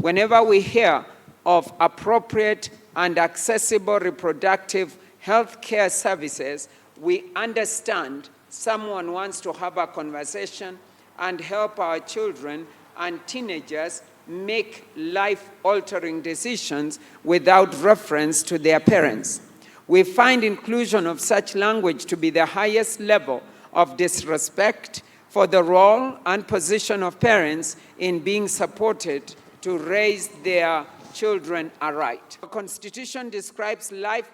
Whenever we hear of appropriate and accessible reproductive health care services, we understand someone wants to have a conversation and help our children and teenagers make life altering decisions without reference to their parents. We find inclusion of such language to be the highest level of disrespect for the role and position of parents in being supported to raise their children aright. The Constitution describes life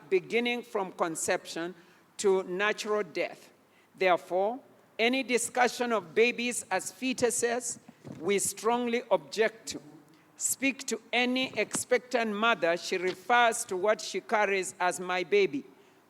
beginning from conception to natural death. Therefore, any discussion of babies as fetuses we strongly object to. Speak to any expectant mother, she refers to what she carries as "my baby."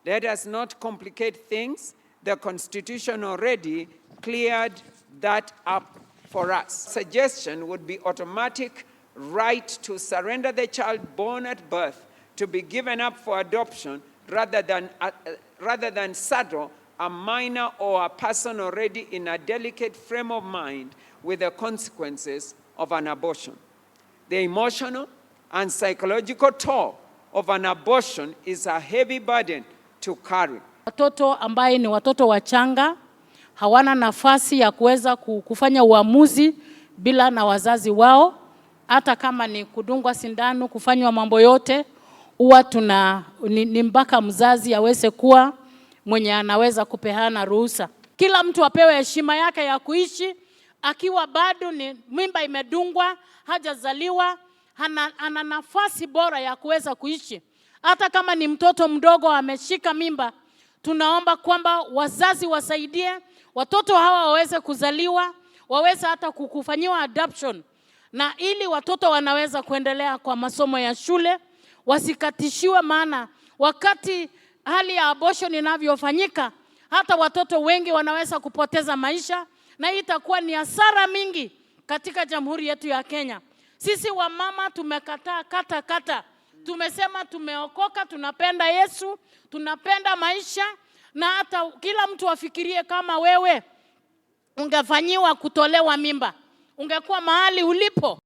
Let us not complicate things. The Constitution already cleared that up for us. Suggestion would be automatic right to surrender the child born at birth to be given up for adoption rather than saddle a minor or a person already in a delicate frame of mind with the consequences of an abortion. The emotional and psychological toll of an abortion is a heavy burden to carry. Watoto ambaye ni watoto wachanga hawana nafasi ya kuweza kufanya uamuzi bila na wazazi wao, hata kama ni kudungwa sindano, kufanywa mambo yote, huwa tuna ni mpaka mzazi aweze kuwa mwenye anaweza kupeana ruhusa. Kila mtu apewe heshima yake ya kuishi akiwa bado ni mimba imedungwa, hajazaliwa, ana nafasi bora ya kuweza kuishi. Hata kama ni mtoto mdogo ameshika mimba, tunaomba kwamba wazazi wasaidie watoto hawa waweze kuzaliwa, waweze hata kufanyiwa adoption, na ili watoto wanaweza kuendelea kwa masomo ya shule, wasikatishiwe. Maana wakati hali ya abortion inavyofanyika, hata watoto wengi wanaweza kupoteza maisha, na hii itakuwa ni hasara mingi katika jamhuri yetu ya Kenya. Sisi wamama tumekataa kata kata, tumesema tumeokoka, tunapenda Yesu, tunapenda maisha, na hata kila mtu afikirie kama wewe ungefanyiwa kutolewa mimba, ungekuwa mahali ulipo.